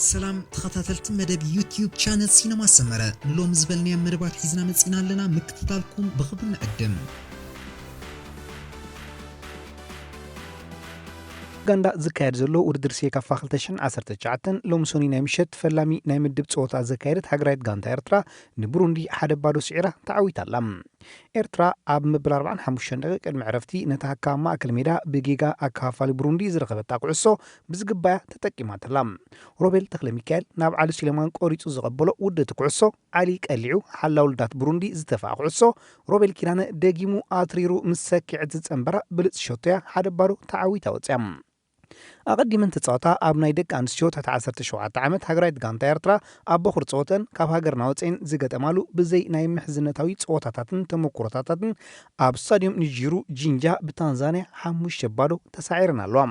ሰላም ተኸታተልቲ መደብ ዩቲዩብ ቻነል ሲነማ ሰመረ፣ ንሎም ዝበልናዮም መደባት ሒዝና መጺና ኣለና። ምክትታልኩም ብኽብሪ ንዕድም። ኡጋንዳ ዝካየድ ዘሎ ውድድር ሴካፋ ክልተ ሽሕን ዓሰርተ ትሽዓተን ሎም ሶኒ ናይ ምሸት ፈላሚ ናይ ምድብ ጸወታ ዘካየደት ሃገራዊት ጋንታ ኤርትራ ንብሩንዲ ሓደ ባዶ ስዒራ ተዓዊታ ኣላ። ኤርትራ ኣብ መበል ኣርባዓን ሓሙሽተን ደቂቕ ቅድሚ ዕረፍቲ ነታ ካብ ማእከል ሜዳ ብጌጋ ኣከፋፋሊ ብሩንዲ ዝረኸበታ ኩዕሶ ብዝግባያ ተጠቂማትላ። ሮቤል ተኽለ ሚካኤል ናብ ዓሊ ሱሌማን ቆሪጹ ዘቐበሎ ውድእቲ ኩዕሶ ዓሊ ቀሊዑ ሓላው ልዳት ብሩንዲ ዝተፍኣ ኩዕሶ ሮቤል ኪዳነ ደጊሙ ኣትሪሩ ምስ ሰኪዐት ዝጸንበራ ብልጽ ሸቶያ ሓደ ባዶ ተዓዊታ ወጽያ። ኣቐዲመን ተጻወታ ኣብ ናይ ደቂ ኣንስትዮ ትሕቲ ዓሰርተ ሸውዓተ ዓመት ሃገራዊት ጋንታ ኤርትራ ኣብ በኹር ጸወተን ካብ ሃገርና ወጺኤን ዝገጠማሉ ብዘይ ናይ ምሕዝነታዊ ጸወታታትን ተመኩሮታታትን ኣብ ስታድዮም ንጂሩ ጂንጃ ብታንዛንያ ሓሙሽተ ባዶ ተሳዒረን ኣለዋ።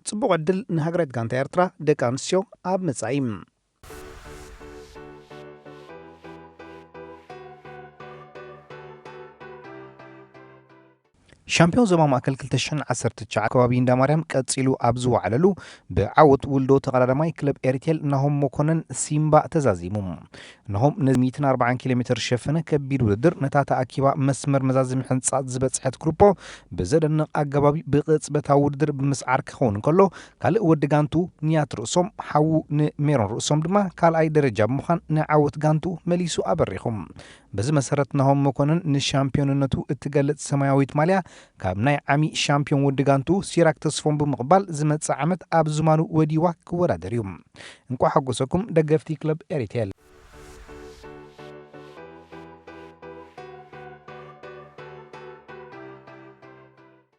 ጽቡቕ ዕድል ንሃገራዊት ጋንታ ኤርትራ ደቂ ኣንስትዮ ኣብ መጻኢ። ሻምፒዮን ዞባ ማእከል ክልተ ሽሕን ዓሰርተ ትሽዓን ከባቢ እንዳማርያም ቀጺሉ ኣብ ዝወዓለሉ ብዓወት ውልዶ ተቐዳዳማይ ክለብ ኤሪቴል ናሆም መኮነን ሲምባ ተዛዚሙ። ናሆም ነዚ ሚእትን ኣርባዓን ኪሎ ሜትር ዝሸፈነ ከቢድ ውድድር ነታ ተኣኪባ መስመር መዛዘሚ ሕንጻጽ ዝበጽሐት ግሩፖ ብዘደንቕ ኣገባቢ ብቕጽበታዊ ውድድር ብምስዓር ክኸውን እንከሎ ካልእ ወዲ ጋንቱ ንያት ርእሶም ሓዉ ንሜሮን ርእሶም ድማ ካልኣይ ደረጃ ብምዃን ንዓወት ጋንቱ መሊሱ ኣበሪኹ። በዚ መሰረት ናሆም መኮነን ንሻምፒዮንነቱ እትገልጽ ሰማያዊት ማልያ ካብ ናይ ዓሚ ሻምፒዮን ወዲ ጋንቱ ሲራክ ተስፎም ብምቕባል ዝመጽእ ዓመት ኣብ ዝማኑ ወዲዋ ክወዳደር እዩ። እንቋዕ ሓጎሰኩም ደገፍቲ ክለብ ኤሪቴል።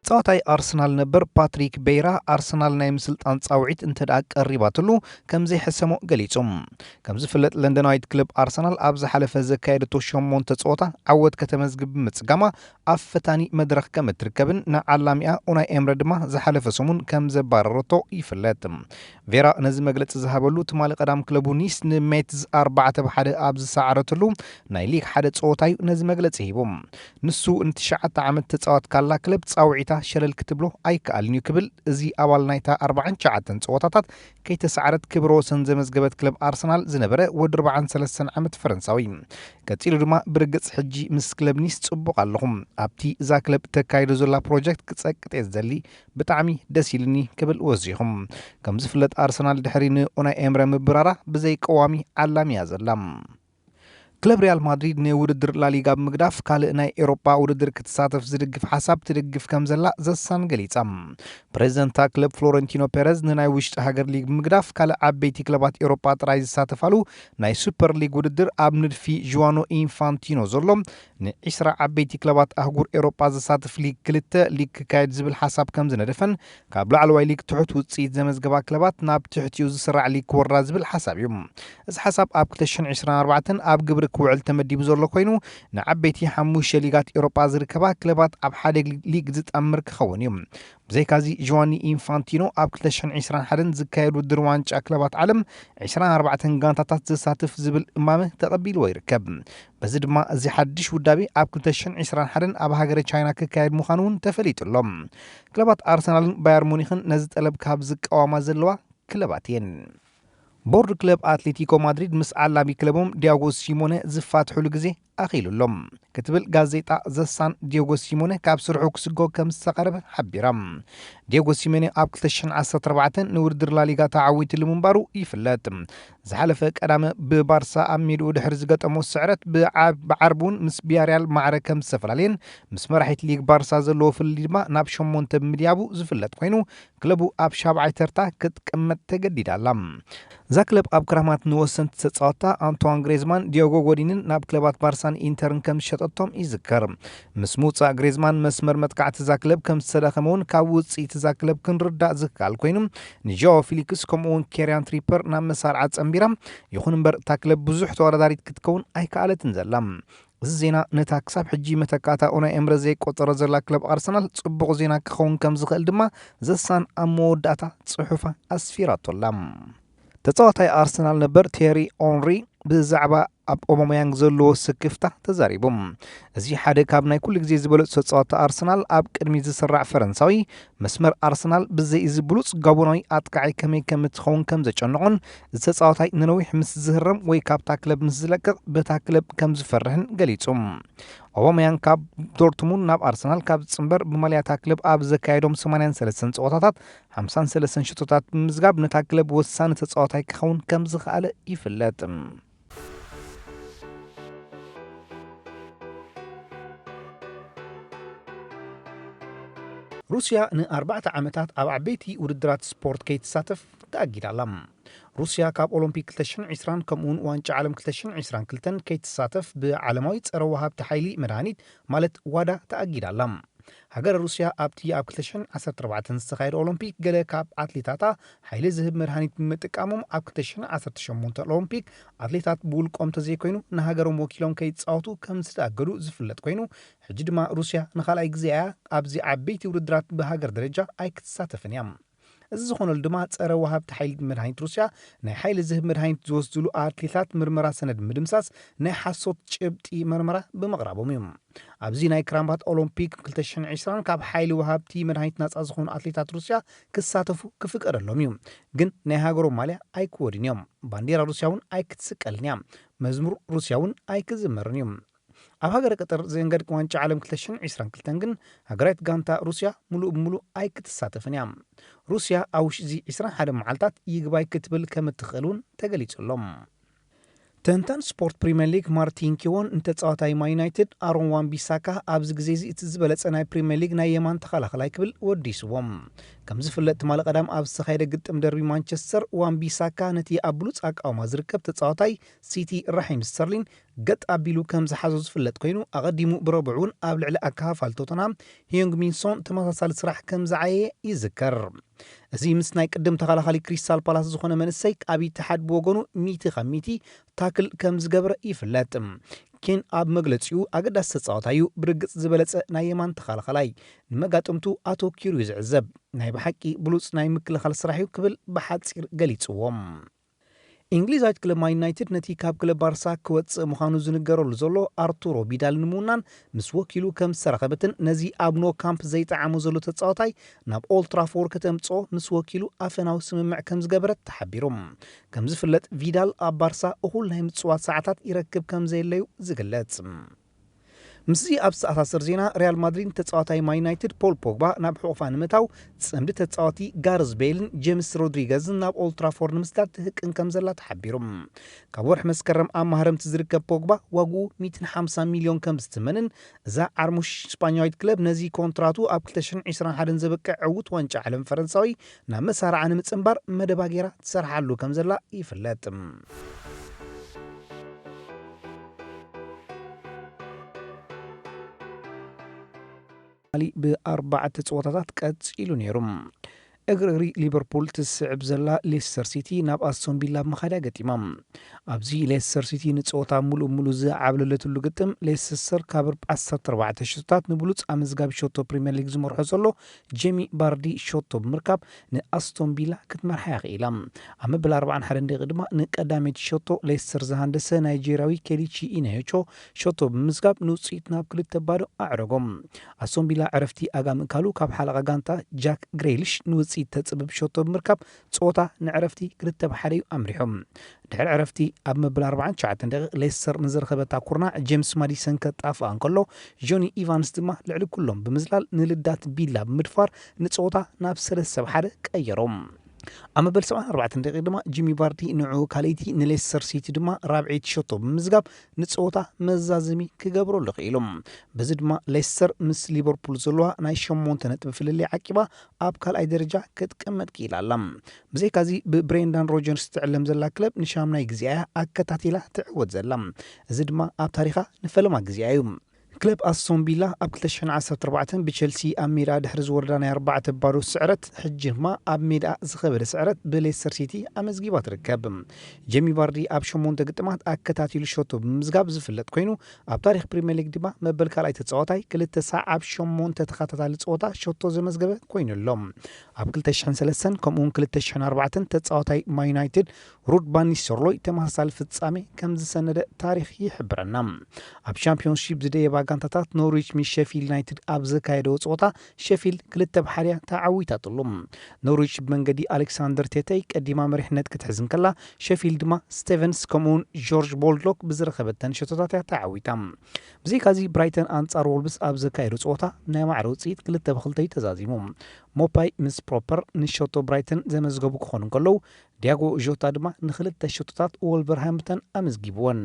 ጸዋታይ ኣርሰናል ነበር ፓትሪክ ቤይራ ኣርሰናል ናይ ምስልጣን ጻውዒት እንተ ደኣ ቀሪባትሉ ከም ዘይሕሰሞ ገሊጹ። ከም ዝፍለጥ ለንደናዊት ክለብ ኣርሰናል ኣብ ዝሓለፈ ዘካየደቶ ሸሞንተ ጸወታ ዓወት ከተመዝግብ ብምጽጋማ ኣብ ፈታኒ መድረኽ ከም እትርከብን ንዓላሚኣ ኡናይ ኤምረ ድማ ዝሓለፈ ሰሙን ከም ዘባረረቶ ይፍለጥ። ቬራ ነዚ መግለጺ ዝሃበሉ ትማሊ ቀዳም ክለቡ ኒስ ንሜትዝ ኣርባዕተ ብ ሓደ ኣብ ዝሰዓረትሉ ናይ ሊግ ሓደ ጸወታ እዩ ነዚ መግለጺ ሂቡ። ንሱ ንትሽዓተ ዓመት ተጻዋት ካላ ክለብ ጻውዒታ ሸለል ክትብሎ ኣይከኣልን እዩ ክብል እዚ ኣባል ናይታ ኣርባዓን ትሽዓተን ጸወታታት ከይተሰዓረት ክብረ ወሰን ዘመዝገበት ክለብ ኣርሰናል ዝነበረ ወዲ ኣርባዓን ሰለስተን ዓመት ፈረንሳዊ ቀጺሉ ድማ ብርግጽ ሕጂ ምስ ክለብ ኒስ ጽቡቕ ኣለኹ። ኣብቲ እዛ ክለብ ተካይዶ ዘላ ፕሮጀክት ክጸቅጥ እየ ዝደሊ። ብጣዕሚ ደስ ኢልኒ ክብል ወሲኹ። ከም ዝፍለጥ ኣርሰናል ድሕሪ ንኡናይ ኤምረ ምብራራ ብዘይ ቀዋሚ ዓላሚ እያ ዘላ። ክለብ ሪያል ማድሪድ ንውድድር ላሊጋ ብምግዳፍ ካልእ ናይ ኤሮጳ ውድድር ክትሳተፍ ዝድግፍ ሓሳብ ትድግፍ ከም ዘላ ዘሳን ገሊጻ። ፕሬዚደንታ ክለብ ፍሎረንቲኖ ፔረዝ ንናይ ውሽጢ ሃገር ሊግ ብምግዳፍ ካልእ ዓበይቲ ክለባት ኤሮጳ ጥራይ ዝሳተፋሉ ናይ ሱፐር ሊግ ውድድር ኣብ ንድፊ ዥዋኖ ኢንፋንቲኖ ዘሎ ንዒስራ ዓበይቲ ክለባት ኣህጉር ኤሮጳ ዘሳትፍ ሊግ ክልተ ሊግ ክካየድ ዝብል ሓሳብ ከም ዝነደፈን ካብ ላዕለዋይ ሊግ ትሑት ውጽኢት ዘመዝገባ ክለባት ናብ ትሕቲኡ ዝስራዕ ሊግ ክወርዳ ዝብል ሓሳብ እዩ። እዚ ሓሳብ ኣብ ክልተ ሽሕን ዕስራን ኣርባዕተን ኣብ ግብሪ ክውዕል ተመዲቡ ዘሎ ኮይኑ ንዓበይቲ ሓሙሽተ ሊጋት ኤሮጳ ዝርከባ ክለባት ኣብ ሓደ ሊግ ዝጣምር ክኸውን እዩ። ብዘይካዚ ጆዋኒ ኢንፋንቲኖ ኣብ ክልተ ሽሕን ዕስራን ሓደን ዝካየድ ውድድር ዋንጫ ክለባት ዓለም ዕስራን ኣርባዕተን ጋንታታት ዘሳትፍ ዝብል እማመ ተቐቢልዎ ይርከብ። በዚ ድማ እዚ ሓድሽ ውዳቤ ኣብ ክልተ ሽሕን ዕስራን ሓደን ኣብ ሃገረ ቻይና ክካየድ ምዃኑ እውን ተፈሊጡ ኣሎ። ክለባት ኣርሰናልን ባየር ሙኒኽን ነዚ ጠለብ ካብ ዝቃወማ ዘለዋ ክለባት እየን። ቦርድ ክለብ ኣትሌቲኮ ማድሪድ ምስ ዓላሚ ክለቦም ዲያጎ ሲሞነ ዝፋትሕሉ ግዜ ኣኺሉ ኣሎ ክትብል ጋዜጣ ዘሳን ዲዮጎ ሲሞነ ካብ ስርሑ ክስጎ ከም ዝተቐረበ ሓቢራ። ዲዮጎ ሲሞነ ኣብ ክልተ ሽሕን ዓሰርተ ኣርባዕተን ንውድድር ላሊጋ ተዓዊትሉ ምንባሩ ይፍለጥ። ዝሓለፈ ቀዳመ ብባርሳ ኣብ ሜድኡ ድሕሪ ዝገጠሞ ስዕረት ብዓ-፣ ብዓርቢ እውን ምስ ቢያሪያል ማዕረ ከም ዝተፈላለየን ምስ መራሒት ሊግ ባርሳ ዘለዎ ፍልልይ ድማ ናብ ሸሞንተ ብምድያቡ ዝፍለጥ ኮይኑ ክለቡ ኣብ ሻብዓይ ተርታ ክትቅመጥ ተገዲዳ ኣላ። እዛ ክለብ ኣብ ክራማት ንወሰንቲ ተጻወትታ ኣንቶዋን ግሬዝማን፣ ዲዮጎ ጎዲንን ናብ ክለባት ባርሳን ኢንተርን ከም ዝሸጠቶም ይዝከር። ምስ ምውጻእ ግሬዝማን መስመር መጥቃዕቲ እዛ ክለብ ከም ዝተዳኸመ እውን ካብ ውጽኢት እዛ ክለብ ክንርዳእ ዝከኣል ኮይኑ ንጃኦ ፊሊክስ ከምኡ እውን ኬርያን ትሪፐር ናብ መሳርዓ ጸንቢራ። ይኹን እምበር እታ ክለብ ብዙሕ ተወዳዳሪት ክትከውን ኣይከኣለትን ዘላ። እዚ ዜና ነታ ክሳብ ሕጂ መተካእታ ኡናይ ኤምረ ዘይቆጸረ ዘላ ክለብ ኣርሰናል ጽቡቕ ዜና ክኸውን ከም ዝኽእል ድማ ዘሳን ኣብ መወዳእታ ጽሑፋ ኣስፊራቶ ኣላ። ተጻዋታይ ኣርሰናል ነበር ቴሪ ኦንሪ ብዛዕባ ኣብ ኦባማያንግ ዘለዎ ስክፍታ ተዛሪቡ። እዚ ሓደ ካብ ናይ ኩሉ ግዜ ዝበለጹ ተጻወትቲ ኣርሰናል ኣብ ቅድሚ ዝስራዕ ፈረንሳዊ፣ መስመር ኣርሰናል ብዘይ እዚ ብሉጽ ጋቦናዊ ኣጥቃዓይ ከመይ ከም እትኸውን ከም ዘጨንቖን፣ እዚ ተጻዋታይ ንነዊሕ ምስ ዝህረም ወይ ካብታ ክለብ ምስ ዝለቅቕ በታ ክለብ ከም ዝፈርሕን ገሊጹ። ኦባማያንግ ካብ ዶርትሙንድ ናብ ኣርሰናል ካብ ዝጽንበር ብማልያታ ክለብ ኣብ ዘካየዶም ሰማንያን ሰለስተን ጸወታታት ሓምሳን ሰለስተን ሽቶታት ብምዝጋብ ነታ ክለብ ወሳኒ ተጻዋታይ ክኸውን ከም ዝኸኣለ ይፍለጥ። ሩስያ ንኣርባዕተ ዓመታት ኣብ ዓበይቲ ውድድራት ስፖርት ከይትሳተፍ ተኣጊዳ ኣላ። ሩስያ ካብ ኦሎምፒክ ክልተ ሽሕን ዕስራን ከምኡውን ዋንጫ ዓለም ክልተ ሽሕን ዕስራን ክልተን ከይትሳተፍ ብዓለማዊ ጸረ ወሃብቲ ሓይሊ መድሃኒት ማለት ዋዳ ተኣጊዳ ኣላ። ሃገረ ሩስያ ኣብቲ ኣብ ክልተ ሽሕን ዓሰርተ ኣርባዕተን ዝተኻየደ ኦሎምፒክ ገለ ካብ ኣትሌታታ ሓይሊ ዝህብ መድሃኒት ብምጥቃሞም ኣብ ክልተ ሽሕን ዓሰርተ ሸሞንተን ኦሎምፒክ ኣትሌታት ብውልቆም ተዘይኮይኑ ንሃገሮም ወኪሎም ከይጻወቱ ከም ዝተኣገዱ ዝፍለጥ ኮይኑ፣ ሕጂ ድማ ሩስያ ንኻልኣይ ግዜ እያ ኣብዚ ዓበይቲ ውድድራት ብሃገር ደረጃ ኣይክትሳተፍን እያ። እዚ ዝኾነሉ ድማ ጸረ ወሃብቲ ሓይሊ መድሃኒት ሩስያ ናይ ሓይሊ ዝህብ መድሃኒት ዝወስድሉ ኣትሌታት ምርመራ ሰነድ ምድምሳስ ናይ ሓሶት ጭብጢ መርመራ ብምቕራቦም እዩ። ኣብዚ ናይ ክራምባት ኦሎምፒክ ክልተ ሽሕን ዕስራን ካብ ሓይሊ ወሃብቲ መድሃኒት ናጻ ዝኾኑ ኣትሌታት ሩስያ ክሳተፉ ክፍቀደሎም እዩ። ግን ናይ ሃገሮም ማልያ ኣይክወድን እዮም። ባንዴራ ሩስያ እውን ኣይክትስቀልን እያ። መዝሙር ሩስያ እውን ኣይክዝመርን እዩ። ኣብ ሃገረ ቀጠር ዝእንገድ ዋንጫ ዓለም ክልተ ሽሕን ዕስራን ክልተን ግን ሃገራዊት ጋንታ ሩስያ ምሉእ ብምሉእ ኣይክትሳተፍን እያ። ሩስያ ኣብ ውሽጢ እዚ ዕስራን ሓደን መዓልታት ይግባይ ክትብል ከም እትኽእል እውን ተገሊጹ ኣሎ። ተንታን ስፖርት ፕሪምየር ሊግ ማርቲን ኪዎን ንተጻዋታይ ማን ዩናይትድ ኣሮን ዋን ቢሳካ ኣብዚ ግዜ እዚ እቲ ዝበለጸ ናይ ፕሪምየር ሊግ ናይ የማን ተኸላኸላይ ክብል ወዲስዎም። ከም ዝፍለጥ ትማሊ ቀዳም ኣብ ዝተኻየደ ግጥም ደርቢ ማንቸስተር ዋን ቢሳካ ነቲ ኣብ ብሉጽ ኣቃውማ ዝርከብ ተጻዋታይ ሲቲ ራሒም ስተርሊን ገጥ ኣቢሉ ከም ዝሓዞ ዝፍለጥ ኮይኑ፣ ኣቐዲሙ ብረቡዕ እውን ኣብ ልዕሊ ኣከፋፋሊ ቶተንሃም ሂዮንግ ሚንሶን ተመሳሳሊ ስራሕ ከም ዝዓየየ ይዝከር። እዚ ምስ ናይ ቅድም ተኸላኻሊ ክሪስታል ፓላስ ዝኾነ መንእሰይ ኣብ ኢትሓድ ብወገኑ ሚቲ ካብ ሚቲ ታክል ከም ዝገበረ ይፍለጥ። ኬን ኣብ መግለጺኡ ኣገዳሲ ተጻዋታይ እዩ፣ ብርግጽ ዝበለጸ ናይ የማን ተኸላኻላይ ንመጋጥምቱ ኣተኪሩ እዩ ዝዕዘብ። ናይ ብሓቂ ብሉጽ ናይ ምክልኻል ስራሕ እዩ ክብል ብሓጺር ገሊጽዎም። እንግሊዛዊት ክለብ ማን ዩናይትድ ነቲ ካብ ክለብ ባርሳ ክወጽእ ምዃኑ ዝንገረሉ ዘሎ ኣርቱሮ ቢዳል ንምውናን ምስ ወኪሉ ከም ዝተራኸበትን ነዚ ኣብ ኖ ካምፕ ዘይጠዓሞ ዘሎ ተጻዋታይ ናብ ኦልትራፎርድ ከተምጽኦ ምስ ወኪሉ ኣፈናዊ ስምምዕ ከም ዝገበረት ተሓቢሩ። ከም ዝፍለጥ ቪዳል ኣብ ባርሳ እኹል ናይ ምጽዋት ሰዓታት ይረክብ ከም ዘየለዩ ዝግለጽ። ምስዚ ኣብ ዝተኣሳሰር ዜና ሪያል ማድሪድ ተጻዋታይ ማን ዩናይትድ ፖል ፖግባ ናብ ሕቑፋ ንምእታው ጽምዲ ተጻዋቲ ጋርዝ ቤልን ጄምስ ሮድሪገዝን ናብ ኦልትራፎርድ ንምስዳድ ትህቅን ከም ዘላ ተሓቢሩ። ካብ ወርሒ መስከረም ኣብ ማህረምቲ ዝርከብ ፖግባ ዋግኡ ሚእትን ሓምሳን ሚልዮን ከም ዝትመንን እዛ ዓርሙሽ ስፓኛዊት ክለብ ነዚ ኮንትራቱ ኣብ ክልተ ሽሕን ዕስራን ሓደን ዘበቅዕ ዕዉት ዋንጫ ዓለም ፈረንሳዊ ናብ መሳርዓ ንምጽንባር መደባ ገይራ ትሰርሓሉ ከም ዘላ ይፍለጥ። ትማሊ ብኣርባዕተ ጸወታታት ቀጺሉ ነይሩ። እግሪ እግሪ ሊቨርፑል ትስዕብ ዘላ ሌስተር ሲቲ ናብ ኣስቶን ቪላ ብምኻድ እያ ገጢማ። ኣብዚ ሌስተር ሲቲ ንጸወታ ምሉእ ምሉእ ዝዓብለለትሉ ግጥም ሌስተር ካብ ዓሰርተ ኣርባዕተ ሸቶታት ንብሉጽ ኣመዝጋቢ ሸቶ ፕሪምየር ሊግ ዝመርሖ ዘሎ ጄሚ ባርዲ ሸቶ ብምርካብ ንኣስቶን ቪላ ክትመርሓ እያ ክኢላ። ኣብ መበል ኣርባዓን ሓደን ደቂቕ ድማ ንቀዳመይቲ ሸቶ ሌስተር ዝሃንደሰ ናይጄርያዊ ኬሊቺ ኢናዮቾ ሸቶ ብምዝጋብ ንውጽኢት ናብ ክልተ ባዶ ኣዕረጎም። ኣስቶን ቪላ ዕረፍቲ ኣጋ ምእካሉ ካብ ሓለቓ ጋንታ ጃክ ግሬሊሽ ንውጽኢት ተጽብብ ሸቶ ብምርካብ ጸወታ ንዕረፍቲ ክልተ ብ ሓደ እዩ ኣምሪሑ። ድሕሪ ዕረፍቲ ኣብ መበል ኣርባዓን ትሽዓተን ደቂቕ ሌስተር ንዝረኸበታ ኩርናዕ ጄምስ ማዲሰን ከጣፍኣ እንከሎ ጆኒ ኢቫንስ ድማ ልዕሊ ኩሎም ብምዝላል ንልዳት ቢላ ብምድፋር ንጸወታ ናብ ሰለስተ ብ ሓደ ቀየሮም። ኣብ መበል ሰብዓን ኣርባዕተን ደቂቕ ድማ ጂሚ ቫርዲ ንዕኡ ካልኣይቲ ንሌስተር ሲቲ ድማ ራብዐይቲ ሸቶ ብምዝጋብ ንጸወታ መዛዘሚ ክገብረሉ ክኢሉ። በዚ ድማ ሌስተር ምስ ሊቨርፑል ዘለዋ ናይ ሸሞንተ ነጥቢ ፍልልይ ዓቂባ ኣብ ካልኣይ ደረጃ ክትቅመጥ ክኢላ ኣላ። ብዘይካዚ ብብሬንዳን ሮጀርስ ትዕለም ዘላ ክለብ ንሻምናይ ግዜኣ እያ ኣከታቲላ ትዕወት ዘላ። እዚ ድማ ኣብ ታሪኻ ንፈለማ ግዜኣ እዩ። ክለብ ኣስቶን ቪላ ኣብ ክልተ ሽሕን ዓሰርተ ኣርባዕተን ብቸልሲ ኣብ ሜዳ ድሕሪ ዝወረዳ ናይ ኣርባዕተ ባዶ ስዕረት፣ ሕጂ ድማ ኣብ ሜዳ ዝኸበደ ስዕረት ብሌስተር ሲቲ ኣመዝጊባ ትርከብ። ጄሚ ቫርዲ ኣብ ሸሞንተ ግጥማት ኣከታቲሉ ሸቶ ብምምዝጋብ ዝፍለጥ ኮይኑ፣ ኣብ ታሪኽ ፕሪምየር ሊግ ድማ መበል ካልኣይ ተጻዋታይ ክልተ ሳዕ ኣብ ሸሞንተ ተኸታታሊ ጸወታ ሸቶ ዘመዝገበ ኮይኑ ኣሎ። ኣብ ክልተ ሽሕን ሰለስተን ከምኡውን ክልተ ሽሕን ኣርባዕተን ተጻዋታይ ማን ዩናይትድ ሩድ ቫን ኒስተርሎይ ተመሳሳሊ ፍጻሜ ከም ዝሰነደ ታሪኽ ይሕብረና። ኣብ ሻምፒዮንሺፕ ዝደየባ ጋንታታት ኖርዊች ምስ ሸፊልድ ዩናይትድ ኣብ ዘካየደዎ ጸወታ፣ ሸፊልድ ክልተ ብ ሓደ እያ ተዓዊታትሉ። ኖርዊች ብመንገዲ ኣሌክሳንደር ቴተይ ቀዲማ መሪሕነት ክትሕዝ እንከላ፣ ሸፊልድ ድማ ስቴቨንስ ከምኡውን ጆርጅ ቦልድሎክ ብዝረኸበተን ሸቶታት እያ ተዓዊታ። ብዘይካዚ ብራይተን ኣንጻር ወልብስ ኣብ ዘካየዶ ጸወታ ናይ ማዕረ ውጽኢት ክልተ ብ ክልተ እዩ ተዛዚሙ። ሞፓይ ምስ ፕሮፐር ንሸቶ ብራይተን ዘመዝገቡ ክኾኑ እንከለዉ፣ ዲያጎ ዦታ ድማ ንኽልተ ሸቶታት ወልቨርሃምፕተን ኣመዝጊብወን።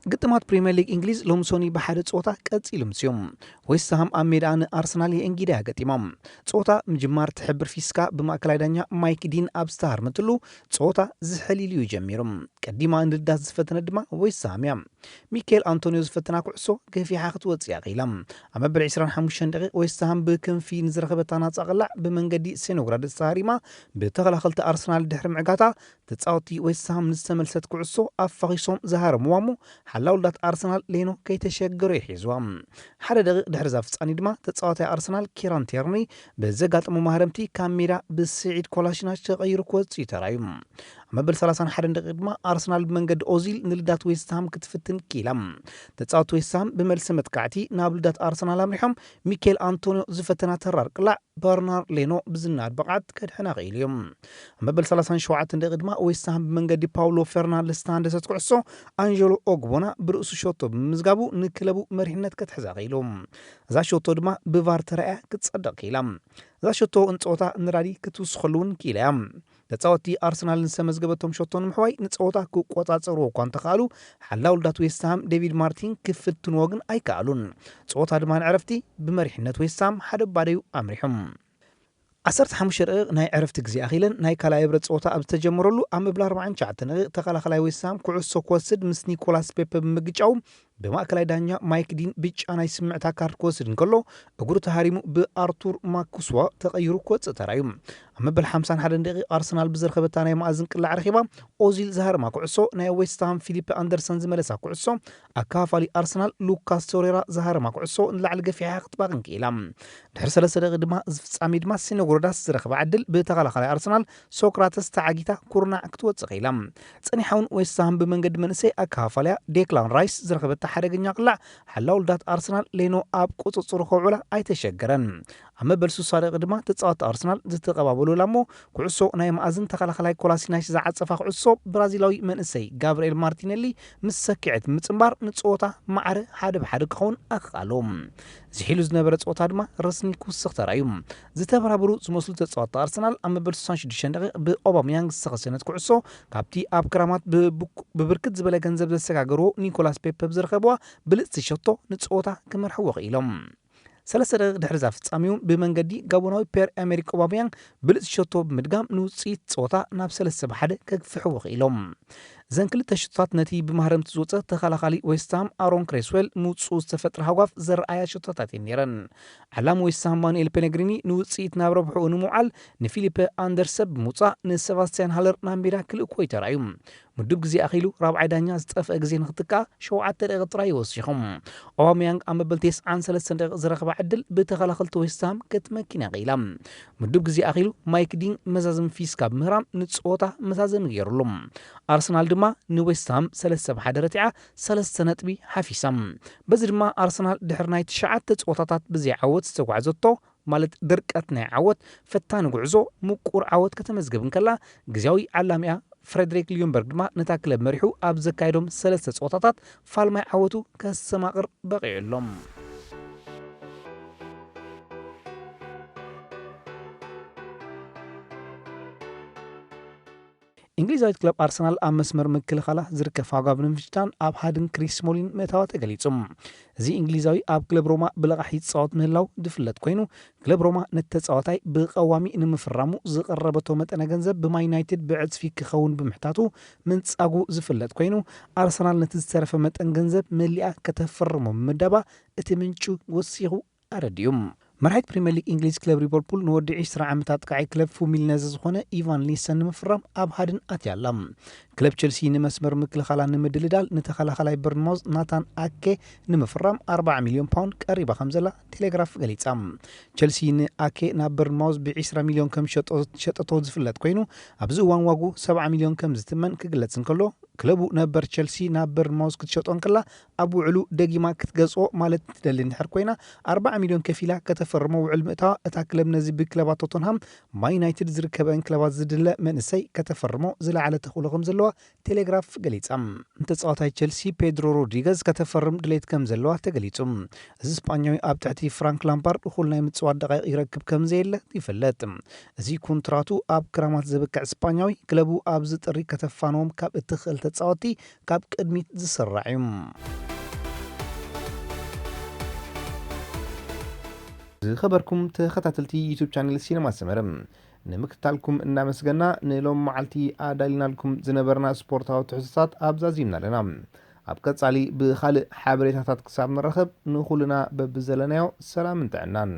ግጥማት ፕሪምየር ሊግ እንግሊዝ ሎሚ ሶኒ ብሓደ ጸወታ ቀጺሉ ምጽዮም። ዌስትሃም ኣብ ሜዳ ንኣርሰናል የእንጊዳ እያ ገጢማ። ጸወታ ምጅማር ትሕብር ፊስካ ብማእከላይ ዳኛ ማይክ ዲን ኣብ ዝተሃርመትሉ፣ ጸወታ ዝሕሊል እዩ ጀሚሩ። ቀዲማ ንልዳት ዝፈተነ ድማ ዌስትሃም እያ። ሚኬል ኣንቶኒዮ ዝፈተና ኩዕሶ ገፊሓ ክትወጽእ እያ ክኢላ። ኣብ መበል ዕስራን ሓሙሽተን ደቂቕ ዌስትሃም ብክንፊ ንዝረኸበታ ናጻ ቅላዕ ብመንገዲ ሴኖግራደስ ተሃሪማ ብተኸላኸልቲ ኣርሰናል ድሕሪ ምዕጋታ፣ ተጻወትቲ ዌስትሃም ንዝተመልሰት ኩዕሶ ኣፋኺሶም ዝሃረምዋ እሞ፣ ሓላውልዳት ኣርሰናል ሌኖ ከይተሸገሩ ይሒዝዋ። ሓደ ደቂቕ ድሕሪ እዛ ፍጻሜ ድማ ተጻዋታይ ኣርሰናል ኪራን ቴርኒ ብዘጋጠሞ ማህረምቲ ካብ ሜዳ ብስዒድ ኮላሽናች ተቐይሩ ክወጽእ እዩ ተራዩ። ኣብ መበል ሰላሳን ሓደን ደቂቕ ድማ ኣርሰናል ብመንገዲ ኦዚል ንልዳት ዌስትሃም ክትፍትን ክኢላ። ተጻወትቲ ዌስትሃም ብመልሲ መጥቃዕቲ ናብ ልዳት ኣርሰናል ኣምሪሖም፣ ሚኬል ኣንቶኒዮ ዝፈተና ተራር ቅላዕ በርናር ሌኖ ብዝናድ ብቕዓት ከድሕና ክኢሉ እዩ። ኣብ መበል ሰላሳን ሸውዓተን ደቂቕ ድማ ዌስትሃም ብመንገዲ ፓውሎ ፈርናንደስ ዝተሃንደሰት ኩዕሶ ኣንጀሎ ኦግቦና ብርእሱ ሸቶ ብምምዝጋቡ ንክለቡ መሪሕነት ከትሕዛ ክኢሉ። እዛ ሸቶ ድማ ብቫር ተራእያ ክትጸድቕ ክኢላ። እዛ ሸቶ ንጸወታ ንራዲ ክትውስኸሉ እውን ክኢላ እያ። ተጻወትቲ ኣርሰናል ዝተመዝገበቶም ሸቶ ንምሕዋይ ንጸወታ ክቆጻጸርዎ እኳ እንተኸኣሉ፣ ሓላው ልዳት ዌስትሃም ዴቪድ ማርቲን ክፍትንዎ ግን ኣይከኣሉን። ጸወታ ድማ ንዕረፍቲ ብመሪሕነት ዌስትሃም ሓደ ባዶ እዩ ኣምሪሑ። ዓሰርተ ሓሙሽተ ደቂቕ ናይ ዕረፍቲ ግዜ ኣኺለን ናይ ካልኣይ ህብረት ጸወታ ኣብ ዝተጀመረሉ፣ ኣብ መብል ኣርባዓን ትሽዓተን ደቂቕ ተኸላኸላይ ዌስትሃም ኩዕሶ ክወስድ ምስ ኒኮላስ ፔፐ ብምግጫው፣ ብማእከላይ ዳኛ ማይክ ዲን ብጫ ናይ ስምዕታ ካርድ ክወስድ እንከሎ፣ እግሩ ተሃሪሙ ብኣርቱር ማኩስዋ ተቐይሩ ክወጽእ ተራዩ። ኣብ መበል ሓምሳን ሓደን ደቂቕ ኣርሰናል ብዝረኸበታ ናይ መኣዝን ቅላዕ ረኺባ ኦዚል ዝሃረማ ኩዕሶ፣ ናይ ዌስትሃም ፊሊፕ ኣንደርሰን ዝመለሳ ኩዕሶ፣ ኣካፋሊ ኣርሰናል ሉካስ ቶሬራ ዝሃረማ ኩዕሶ ንላዕሊ ገፊሓ ክትባኽን ክኢላ። ድሕሪ ሰለስተ ደቂቕ ድማ፣ እዚ ፍጻሜ ድማ ሴኖ ግሮዳስ ዝረኸባ ዕድል ብተኸላኻላይ ኣርሰናል ሶክራተስ ተዓጊታ ኩርናዕ ክትወጽእ ክኢላ። ጸኒሓ እውን ዌስትሃም ብመንገዲ መንእሰይ ኣካፋልያ ዴክላን ራይስ ዝረኸበታ ሓደገኛ ቅላዕ ሓላው ልዳት ኣርሰናል ሌኖ ኣብ ቁጽጽሩ ከውዕላ ኣይተሸገረን። ኣብ መበል ስሳ ደቂቕ ድማ ተጻወትቲ ኣርሰናል ዝተቐባበሉላ እሞ ኩዕሶ ናይ መኣዝን ተኸላኻላይ ኮላሲናሽ ዝዓጸፋ ኩዕሶ ብራዚላዊ መንእሰይ ጋብርኤል ማርቲኔሊ ምስ ሰኪዐት ምጽንባር ንጸወታ ማዕረ ሓደ ብሓደ ክኸውን ኣኽኣሎ። ዝሒሉ ዝነበረ ጸወታ ድማ ረስኒ ክውስኽ ተራእዩ። ዝተበራበሩ ዝመስሉ ተጻወትቲ ኣርሰናል ኣብ መበል ስሳን ሽዱሽተን ደቂቕ ብኦባምያንግ ዝተኸሰነት ኩዕሶ ካብቲ ኣብ ክራማት ብብክ-፣ ብብርክት ዝበለ ገንዘብ ዘሰጋገርዎ ኒኮላስ ፔፐ ብዝረኸብዋ ብልጽቲ ሸቶ ንጸወታ ክመርሕዎ ክኢሎም። ሰለስተ ደቂቕ ድሕሪ እዛ ፍጻሜ እውን ብመንገዲ ጋቦናዊ ፔር ኤመሪክ ኦባምያንግ ብልጽቲ ሸቶ ብምድጋም ንውጽኢት ጸወታ ናብ ሰለስተ ብሓደ ከግፍሕዎ ክኢሎም። እዘን ክልተ ሽቶታት ነቲ ብማህረምቲ ዝወጸ ተኸላኻሊ ዌስትሃም ኣሮን ክሬስዌል ምውጽኡ ዝተፈጥረ ሃጓፍ ዘረኣያ ሽቶታት እየን ነይረን። ዓላም ዌስትሃም ማኑኤል ፔሌግሪኒ ንውጽኢት ናብ ረብሕኡ ንምውዓል ንፊሊፐ ኣንደርሰ ብምውጻእ ንሰባስቲያን ሃለር ናብ ሜዳ ክልእኮ እዩ ተራእዩ። ምዱብ ግዜ ኣኺሉ ራብዓይ ዳኛ ዝጠፍአ ግዜ ንክትካእ ሸውዓተ ደቂቕ ጥራይ እዩ ወሲኹ። ኦባምያንግ ኣብ መበል ተስዓን ሰለስተን ደቂቕ ዝረኸባ ዕድል ብተኸላኸልቲ ዌስትሃም ክትመኪን እያ ክኢላ። ምዱብ ግዜ ኣኺሉ ማይክ ዲን መዛዘሚ ፊስካ ብምህራም ንጸወታ መዛዘሚ ገይሩሉ። ኣርሰናል ድማ ንዌስትሃም ሰለስተ ብሓደ ረቲዓ ሰለስተ ነጥቢ ሓፊሳ። በዚ ድማ ኣርሰናል ድሕሪ ናይ ትሽዓተ ጸወታታት ብዘይ ዓወት ዝተጓዕዘቶ፣ ማለት ድርቀት ናይ ዓወት፣ ፈታኒ ጉዕዞ ምቁር ዓወት ከተመዝግብ እንከላ፣ ግዝያዊ ዓላሚኣ ፍሬድሪክ ሊዮንበርግ ድማ ነታ ክለብ መሪሑ ኣብ ዘካየዶም ሰለስተ ጸወታታት ፋልማይ ዓወቱ ከስተማቕር በቒዑ ኣሎ። እንግሊዛዊት ክለብ ኣርሰናል ኣብ መስመር ምክልኻላ ዝርከብ ፋጋብ ንምፍታን ኣብ ሃድን ክሪስ ስሞሊን ምእታዋ ተገሊጹ። እዚ እንግሊዛዊ ኣብ ክለብ ሮማ ብለቓሒ ይጻወት ምህላው ዝፍለጥ ኮይኑ፣ ክለብ ሮማ ነቲ ተጻዋታይ ብቐዋሚ ንምፍራሙ ዝቐረበቶ መጠነ ገንዘብ ብማን ዩናይትድ ብዕጽፊ ክኸውን ብምሕታቱ ምንጻጉ ዝፍለጥ ኮይኑ፣ ኣርሰናል ነቲ ዝተረፈ መጠን ገንዘብ መሊኣ ከተፈርሞ ምምዳባ እቲ ምንጩ ወሲኹ ኣረዲኡ። መራሒት ፕሪምየር ሊግ እንግሊዝ ክለብ ሊቨርፑል ንወዲ ዕስራ ዓመት ኣጥቃዒ ክለብ ፉሚልነዘ ዝኾነ ኢቫን ሊሰን ንምፍራም ኣብ ሃድን ኣትያ ኣላ። ክለብ ቸልሲ ንመስመር ምክልኻላ ንምድልዳል ንተኸላኻላይ በርንማውዝ ናታን ኣኬ ንምፍራም ኣርባዓ ሚልዮን ፓውንድ ቀሪባ ከም ዘላ ቴሌግራፍ ገሊጻ። ቸልሲ ንኣኬ ናብ በርንማውዝ ብ ዕስራ ሚልዮን ከም ዝሸጦ ዝፍለጥ ኮይኑ፣ ኣብዚ እዋን ዋጉ ሰብዓ ሚልዮን ከም ዝትመን ክግለጽ እንከሎ፣ ክለቡ ነበር ቸልሲ ናብ በርንማውዝ ክትሸጦ እንከላ ኣብ ውዕሉ ደጊማ ክትገዝኦ ማለት ትደሊ እንድሕር ኮይና፣ ኣርባዓ ሚልዮን ከፊላ ከተፈርሞ ውዕል ምእታዋ፣ እታ ክለብ ነዚ ብክለባት ቶተንሃም፣ ማን ዩናይትድ ዝርከበን ክለባት ዝድለ መንእሰይ ከተፈርሞ ዝለዓለ ተኽእሎ ከም ዘለዋ ቴሌግራፍ ገሊጻ። ንተጻዋታይ ቸልሲ ፔድሮ ሮድሪገዝ ከተፈርም ድሌት ከም ዘለዋ ተገሊጹ። እዚ ስጳኛዊ ኣብ ትሕቲ ፍራንክ ላምፓርድ እኹል ናይ ምጽዋት ደቃይቕ ይረክብ ከም ዘየለ ይፍለጥ። እዚ ኮንትራቱ ኣብ ክራማት ዘብቅዕ ስጳኛዊ፣ ክለቡ ኣብዚ ጥሪ ከተፋንዎም ካብ እትኽእል ተጻወትቲ ካብ ቅድሚት ዝስራዕ እዩ። ዝኸበርኩም ተኸታተልቲ ዩቱብ ቻነል ሲነማ ሰመረ፣ ንምክትታልኩም እናመስገና፣ ንሎም መዓልቲ ኣዳሊናልኩም ዝነበርና ስፖርታዊ ትሕዝቶታት ኣብዛዚምና ኣለና። ኣብ ቀጻሊ ብኻልእ ሓበሬታታት ክሳብ ንራኸብ፣ ንኹልና በብዘለናዮ ሰላምን ጥዕናን።